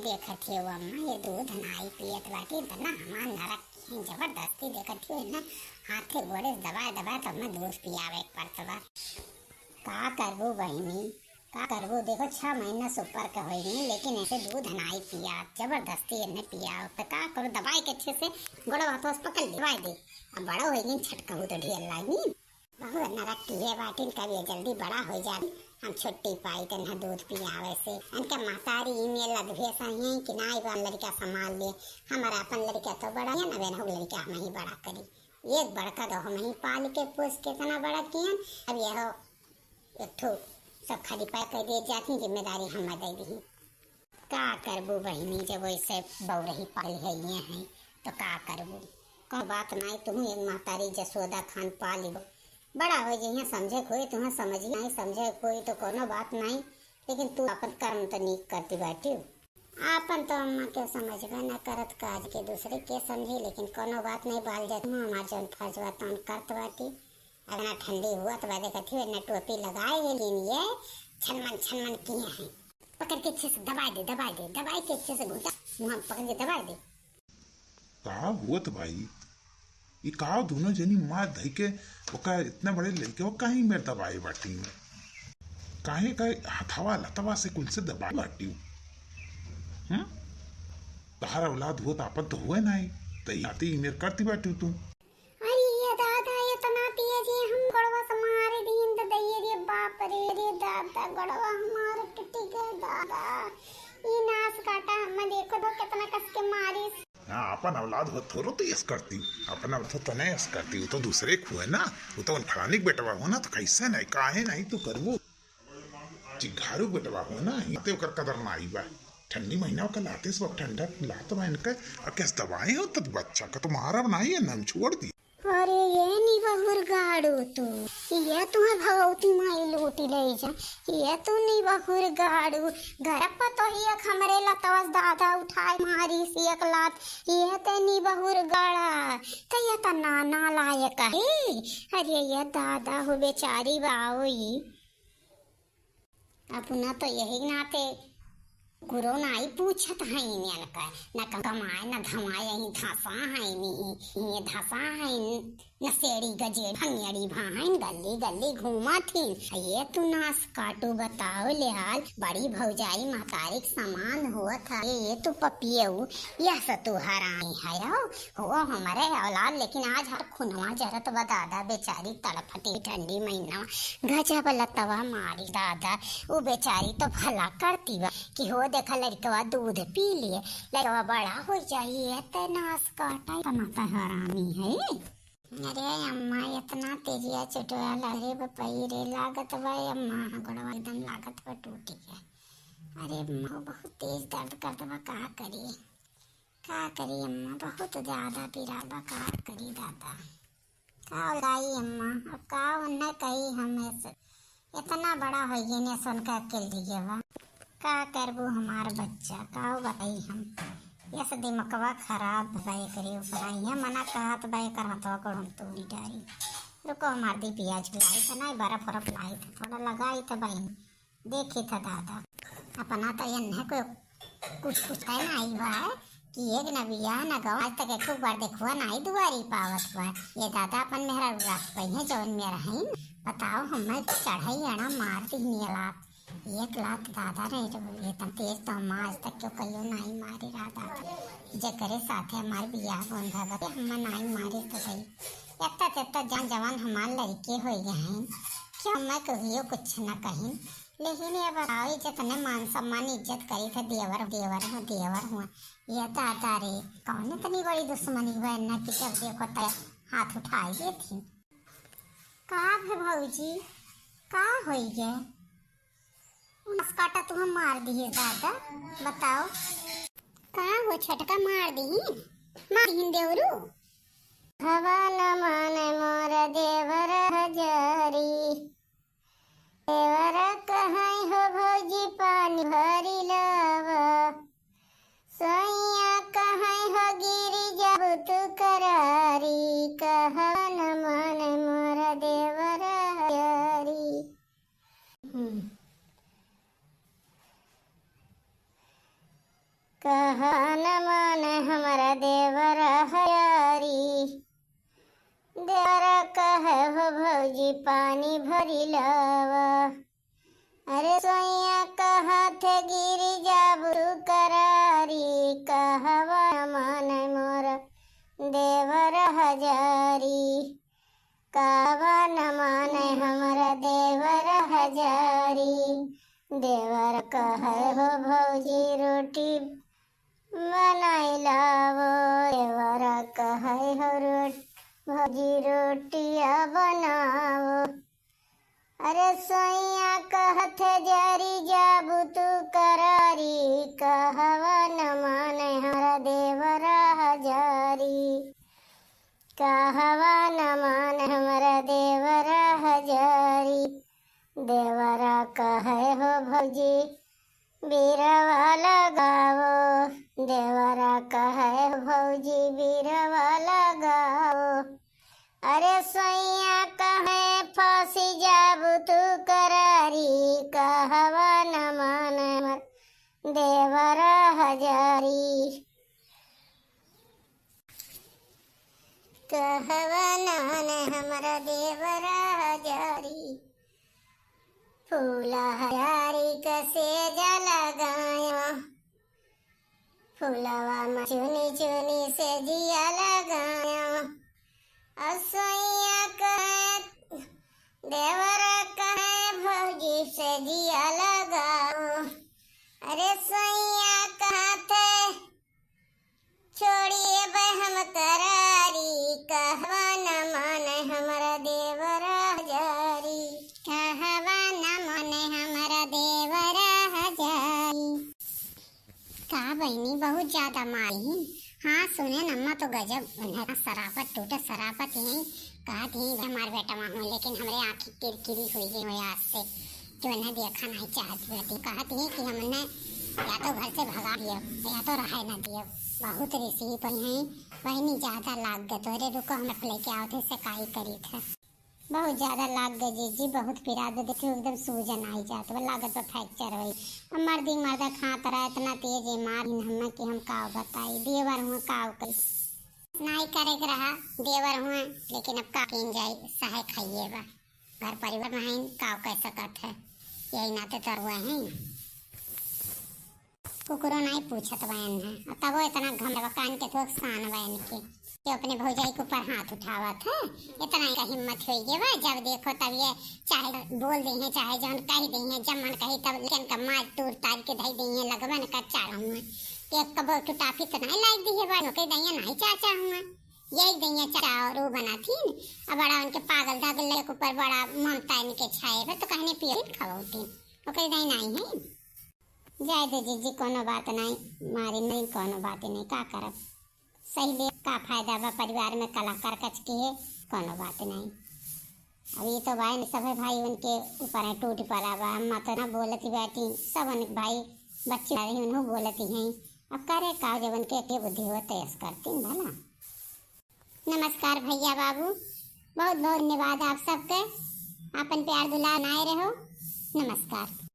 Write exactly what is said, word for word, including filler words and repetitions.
देखत हियो अम्मा, ये दूध नाई पियत बाटी, इतना हमार नरक किहे, जबरदस्ती देखत हियो, इन्हें हाथे गोड़े से दबाए दबाए तब में दूध पियावे के पड़त बा। का करबू बहिनी, का करबू? देखो, छह महीना से ऊपर के होइनी, लेकिन ऐसे दूध नाई पिया, जबरदस्ती इन्हें पिया। तो का करो, दबाई के अच्छे से गोड़वा हाथवा से पकड़ ले, दबाई दे। अब बड़ा होइनी, छटकहू तो ढेर लागी। बहुत नरक किहे बाटिन, कब ये जल्दी बड़ा हो जाए, हम छुट्टी पाई तो इन्हें दूध पियावे से। इनके महतारी ई में लदुहे सही कि नाई बा लड़का संभाल ले, हमारा अपन लड़का तो बड़ा है ना, बेनहू लड़का हम ही बड़ा करी। एक बड़का तो हम ही पाल के पोस के इतना बड़ा कियन, अब ये हो एक ठो सब खाली पैक कर दिए जाती, जिम्मेदारी हम दे दी। का करबू बहिनी, जब वैसे बौरही पाल है ये हैं, तो का करबू? कौन बात नहीं, तुम एक महतारी जसोदा खान पाल लो। बड़ा हो जइहे, समझे कोई, तुम्हें समझ नहीं, समझे कोई तो कोनो बात नहीं, लेकिन तू अपन कर्म तो नीक करती बाटी। आपन तो अम्मा के समझबे न करत, काज के दूसरे के समझी, लेकिन कोनो बात नहीं, बाल जात में हमार जौन फर्ज बा तौन करत बाटी। अगना ठंडी हुआ तो बा, देखत ही ना टोपी लगाए है, लेकिन ये छनमन छनमन किहे हैं। पकड़ के अच्छे से दबाए दे, दबाए दे, दबाए के अच्छे से घुटा, मुँह पकड़ के दबाए दे। का हुआ तो भाई? ई का दोनों जनी मार धई के ओका इतना बड़े लइके वो काहे मेर दबाए बाटी? काहे का हथवा लतवा से कुल से दबाए बाटी? हम्म? तहार औलाद हुआ तो आपन तो हुए नाही, तो ई आते ई मेर करती बाटी तू। अरे ये दादा, इतना तेज ये हम गोड़वा से मारे दीन तो दइए रे बाप रे, रे दादा, गोड़वा हमार टूटी गए दादा। ई नास काटा, हम देखो तो कितना कस के मारिस। हाँ, अपन औलाद हो थोड़ो तो यस करती, अपन औलाद तो नहीं यस करती, वो तो दूसरे को है ना, वो तो उन फलानी के बेटवा हो ना, तो कैसे नहीं, काहे नहीं तू करबू? चिघारू बेटवा हो ना, इते ओकर कदर ना आई बा। ठंडी महीना ओकर लाते सब ठंडा लात बा इनके, आ कैसे दवाई हो तब बच्चा का तुम्हारा बनाई है ना, हम छोड़ दी। अरे ये निबहुर गाड़ू तू, ये तुम्हें भगवती माई लूटी ले जा, ये तू निबहुर गाड़ू, घर पर तो ही एक हमरे लतवस दादा उठाए मारी सी एक लात, ये ते निबहुर गाड़ा, ते ये तना नालायक है। अरे ये दादा हो बेचारी बाओ ई। अपना तो यही नाते गुरु नाई पूछत हईन इनका, न कमाए न धमाए, यही धसा हईन, ये धसा हईन, नशेड़ी गजेड़ी भंगेड़ी भाईन, गली गली घूमत हीन। ये तू नास काटू बताओ ले हाल, बड़ी भौजाई महतारी के समान होत है, ये तू पपियऊ, यह से तू हरामी है हो। हो हमरे औलाद, लेकिन आज हर खुनवा जरत बा दादा, बेचारी तड़फती ठंडी महीना, गजब लतवा मारी दादा। उ बेचारी तो भला करती बा कि हो देखा लड़कवा दूध पी लिए, लड़कवा बड़ा हो जाई, ये ते नास काटा, इतना तो हरामी है। अरे अम्मा, इतना तेजिया चुटवा लहरे बपई रे, लागत बा अम्मा, गोड़वा एकदम लागत बा टूटी है। अरे अम्मा, बहुत तेज दर्द करत बा, का करी? का करी अम्मा, बहुत ज्यादा पीरा बा, का करी दादा? का बताई अम्मा, अब का उन्हें कही हम, ऐसे इतना बड़ा हो गए ने सुन के अकेल दिए बा। का करबू हमार बच्चा, का बताई हम, यस दिमकवा खराब बा एकरे ऊपर। ये मना कहत बा, एकर हथवा को हम तोड़ी डारी। रुको हमार दी पियाज लाई थे, नहीं बर्फ उर्फ लाई थे, थोड़ा लगाई थे बहिन। देखी था दादा, अपना तो एन्हे को कुछ कुछ कहना आई बा है कि एक न बियाह न गवा, आज तक एक बार देखुआ नाई दुआरी पावत बा। ये दादा अपन मेहरा राख पइहे जवन मेरा है। बताओ, हमें चढ़ाई अड़ा मार दी लात, एक लात दादा रे, इतना तेज तो हम आज तक क्यों कहियो नाई मारे रहा दादा। जेकरे साथे हमार बियाह बंधा बा, हम नाई मारे तो भाई। इतना तेज तो जान जवान हमार लड़के हो गए हैं, क्यों मैं कहियो कुछ न कहीं। लेकिन ये बताओ, ये जितने मान सम्मान इज्जत करी थे, देवर, देवर हो, देवर हो। ये दादा रे, कौन इतनी बड़ी दुश्मनी बा इन्ना कि जब देखो तब हाथ उठाई देती। का भे भौजी, का होई गे? नस काटा तू हम मार दिए दादा, बताओ। का हो छोटका मार दी, मार दी देवरू। हवा न माने मोर देवर हजारी। देवर कहै हो भौजी पानी भरी लावा, सैया कहै हो गिरी जब तू करारी, कहवन मन मोर देवर हजारी। हम्म। कहा न माने हमरा देवर हजारी। देवर कहे हो भौजी पानी भरी लावा। अरे सोइया कहा थे गिरी जाबू तू करारी। कहवा न माने मोर देवर हजारी। कहवा न माने हमरा देवर हजारी। देवर कहे हो भौजी रोटी बनाई लावो। देवर कहे हो रोट-, भौजी रोटिया बनावो। अरे सोइया कहत जरी जाबू तू करारी। कहवा न माने हमरा देवर हजारी। कहवा न माने हमरा देवर हजारी। देवर कहे हो भौजी बीरवा लगावो। देवर कहे हो भौजी बीरवा लगावो। अरे सोइया कहे फंसी जाबू तू करारी। कहवा न माने हमर देवर हजारी। कहवा न माने हमरा देवर हजारी। फूला हजारी क सेज लगाया। फूलवा में चुनी चुनी सेजिया लगाया। असोइया कहे देवर कहे भौजी सेजिया लगाओ। अरे सोइया कहा थे छोड़िए बे हम करारी। कहवा न माने हमरा देवर हजारी। कहवा न माने हमरा देवर हजारी। का बहिनी, बहुत ज्यादा मारी ही। हाँ, सुने न अम्मा तो गजब, उन्हें शराफत टूटे, शराफत ही कहत ही हमार बेटवा हो, लेकिन हमरे आँखी किरकिरी हुई गई हो आज से, कि उन्हें देखा नहीं चाहत रहती। कहत ही कि हमने या तो घर से भगा दियो, या तो रहे न दियो। बहुत रिसी पई हैं बहिनी, ज्यादा लाग गए तोरे। रुको, हम लेके आओ थे, से काई करी थे। बहुत ज्यादा लाग गए जीजी, बहुत पिरा दे, देखियो एकदम सूजन आई जात बा, लागत बा fracture होई। अब मर्दी मर्दा खात रहा, इतना तेज ये मार हमें कि हम काव बताई, देवर हुआ काव करी। नाई करे के रहा, देवर हुआ, लेकिन अब का कीन जाई, सहे खाइए बा। घर परिवार में हईन, काव कह सकत है, यही नाते तो रुआ हैं। कुकुरो नाई पूछत बा इन्हें, और तबो इतना घमंड बा, कान के थोक सान बा इनके, कि अपने भौजाई के ऊपर हाथ उठावत है। इतना इनका हिम्मत होई गए बा, जब देखो तब ये चाहे बोल दे हैं, चाहे जौन कह दे हैं, जब मन कही तब लेकिन का मार तूर तार के धई दे हैं, लगबन का चार हुए। एक कबो टुटाफी तो नहीं लाग दी है बा, ओके दैया नहीं चाचा हुए, यही दैया चाचा और वो बना थी न। अब बड़ा उनके पागल धागल के ऊपर बड़ा ममता इनके छाए बा, तो कहने पियो खाओ थी, ओके दै नहीं है। जाए दे जीजी, कोनो बात नहीं, मारी नहीं, कोनो बात नहीं, का करब? सही ले का फायदा बा परिवार में कला करकच के है, कोनो बात नहीं। अब ये तो भाई सभे भाई उनके ऊपर है, टूट पड़ा बा, अम्मा तो ना बोलती बैठी, सब उनके भाई बच्चे रही उन्हों बोलती हैं। अब करे का, जब उनके के बुद्धि हो तो ऐस करती न भला। नमस्कार भैया बाबू, बहुत बहुत धन्यवाद आप सबके, आपन प्यार दुलार बनाए रहो। नमस्कार।